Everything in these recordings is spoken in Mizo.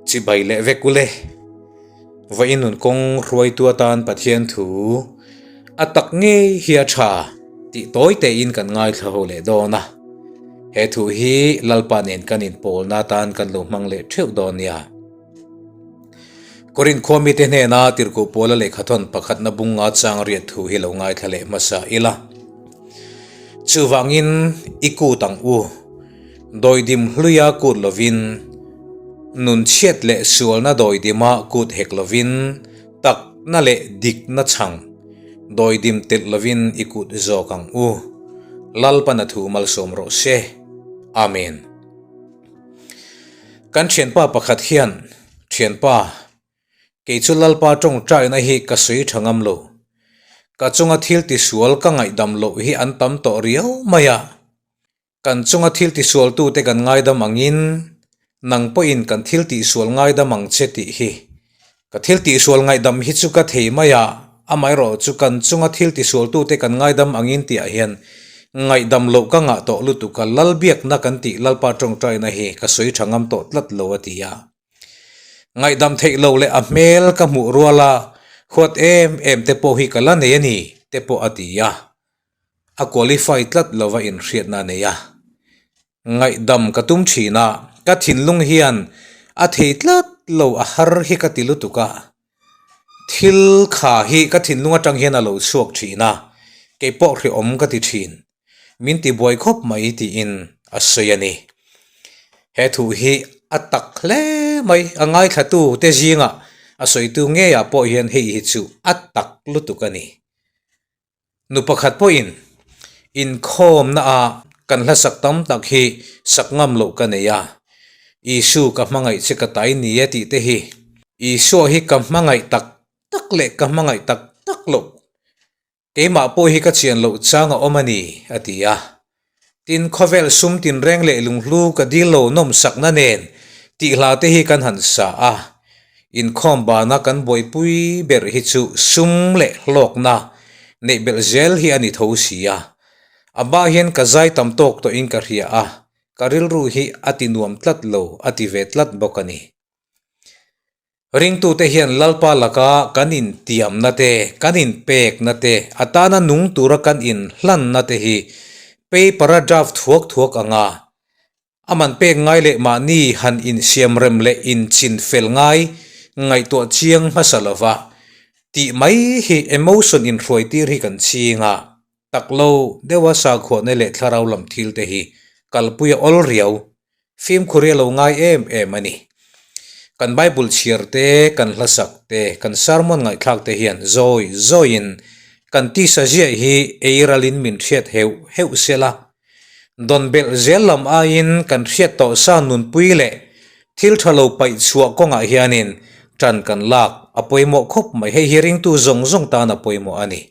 Chibai leh vek ule. Vawiin nun kawng hruaitu atan Pathian thu a tak ngei hi a tha tih tawi tein kan ngaithla ho leh dawn a. He thu hi Lalpa nen kan inpawlna atan kan lo hmang leh theuh dawn nia. Korinth khua mite hnena tirhkoh Paula lehkhathawn pakhatna bunga chang riat thu hi lo ngaithla leh hmasa ila. Chuvangin i kut ang u. Dawidim hluia kut lovin, nun chhiat leh sualna dawidima kut hek lovin, takna leh dikna chhang dawidim telh lovin i kut zawk ang u. Lalpana thu malsawm rawh se. Amen. Kan thianpa pakhat hian, Thianpa, kei chu Lalpa tawngtaina hi ka sawi tha ngam lo. Ka chunga thil tisual ka ngaihdam loh hi an tam tawh riau mai a. Kan chunga thil tisualtute kan ngaidam angin, nang pawhin kan thil tihsual ngaidam ang che tih hi. Ka thil tihsual ngaihdam hi chu ka thei mai a, amaherawh chu kan chunga thil tisualtute kan ngaidam angin tihah hian ngaihdam loh ka ngah tawh lutuk a, Lalbiakna kan tih Lalpa tawngtaina hi ka sawi tha ngam tawh tlat lo a ti a. Ngaihdam theih lo leh a hmel ka hmuh ruala huat em em te pawh hi ka la nei a ni te pawh a ti a. A qualify tlat lova inhriatna a nei a. Ngaihdam ka tum thin a, ka thinlung hian a thei tlat lo a har hi ka ti lutuk a. Thil kha hi ka thinlung atang hian a lo chhuak thin a, kei pawh hrehawm ka ti thin. Min ti buai khawp mai tiin a sawi a ni. He thu hi a tak hle mai, a ngaithlatu te zingah a sawitu ngeiah pawh hian hei hi chu a tak lutuk a ni. Nu pakhat pawhin inkhawmna ah kan hla sak tam tak hi sak ngam loh ka nei a, Isu ka hmangaih che ka tai ni e tih te hi Isua hi ka hmangaih tak tak leh ka hmangaih tak tak loh keimah pawh hi ka chian loh chang a awm a ni a ti a. Tin khawvel sum tinreng leh lunghlu ka dil lo nawm sakna nen tih hla te hi kan han sa a, inkhawm bana kan buaipui ber hi chu sum leh hlawkna neih belh zel hi a ni tho si a. A bah hian ka zai tam tawk tawhin ka hria a, ka rilru hi a ti nuam tlat lo a ti ve tlat bawk a ni. Ringtute hian Lalpa laka kan intiamna te, kan inpekna te, a tana nung tura kan inhlanna te hi paper-a draft thuak thuak anga a man pek ngai leh mahni han insiamrem leh inchinfel ngai ngaihtuah chiang hmasa lova tih mai hi emotion inhruaitir hi kan ching a, tak lo deuha sakhuahna leh thlarau lam thil te hi kalpui a awl riau Fimkhur hi a lo ngai em em a ni. Kan Bible chhiar te, kan hla sak te, kan sermon ngaihthlak te hian zawi zawiin kan tisa ziah hi ei ralin min hriat heuh heuh sela. Dawn belh zel lam aiin kan hriat tawh sa nunpui leh thil tha lo paih chhuah kawngah hianin tan kan lak a pawimawh khawp mai. Hei hi ringtu zawng zawng tan a pawimawh a ni.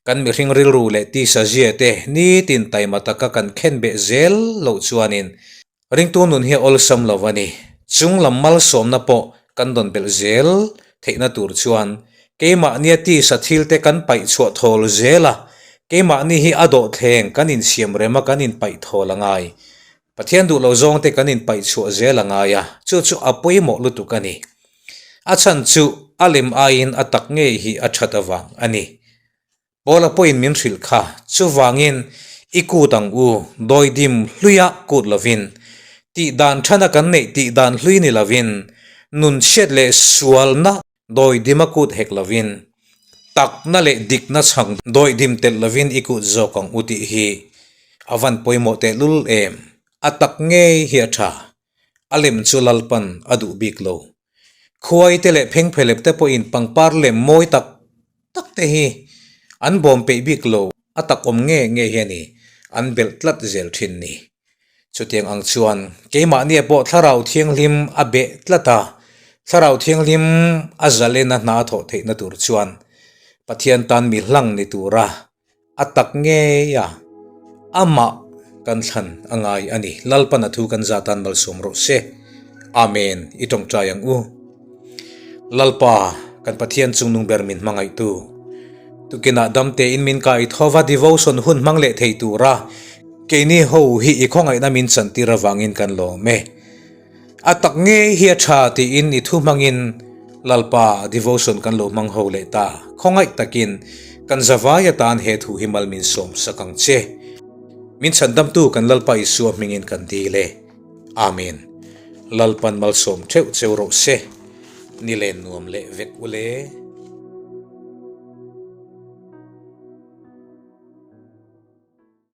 Kan mihring rilru leh tisa zia te nitin taima taka kan khen beh zel loh chuanin ringtu nun hi a awlsam lo a ni. Chung lam malsawmna pawh kan dawn belh zel theihna tur chuan keimahnia tisa thil te kan paih chhuah thawl zel a, keimahni hi a dawhthleng kan insiam rem a kan inpaih thawl a ngai. Pathian duh lo zawng te kan inpaih chhuah zel a ngai a, chu chu a pawimawh lutuk a ni. A chhan chu a lem aiin a tak ngei hi a that avang a ni. Paula pawhin min hrilh kha, chuvangin i kut ang u, dawidim hluia kut lovin, tih dan thana kan neih tih dan hlui ni lovin, nun chhiat leh sualna dawidima kut hek lovin, takna leh dikna chhang dawidim telh lovin i kut zawk ang u tih hi a van pawimawh tehlul em? A tak ngei hi a tha. A lem chu Lalpan a duh bik lo. Khuai te leh phengphelep te pawhin pangpar lem mawi tak tak te hi an bawm peih bik lo. A tak awm nge nge hi a ni, an belh tlat zel thin ni. Chutiang ang chuan keimahnia pawh Thlarau Thianghlim a beh tlat a, Thlarau Thianghlim a zalena hna a thawh theihna tur chuan Pathian tan mi hlang ni tura a tak ngei a, amah kan thlan a ngai a ni. Lalpan a thu kan zah tan malsawm rawh se. Amen. I tawngtai ang u. Lalpa, kan Pathian chungnung ber min hmangaihtu. Tukinah damtein min kai thova devotion hun hmang leh thei tura keini ho hi i khawngaihna min chantir avangin kan lawm e. A tak ngei hi a tha tiin i thu hmangin Lalpa devotion kan lo hmang ho leh ta. Khawngaih takin kan zavai atan he thu hi mal min sawm sak ang che. Min chhandamtu kan Lalpa Isua hmingin kan dil e. Amen. Lalpan malsawm theuh cheu rawh se. Ni len nuam leh vek ule.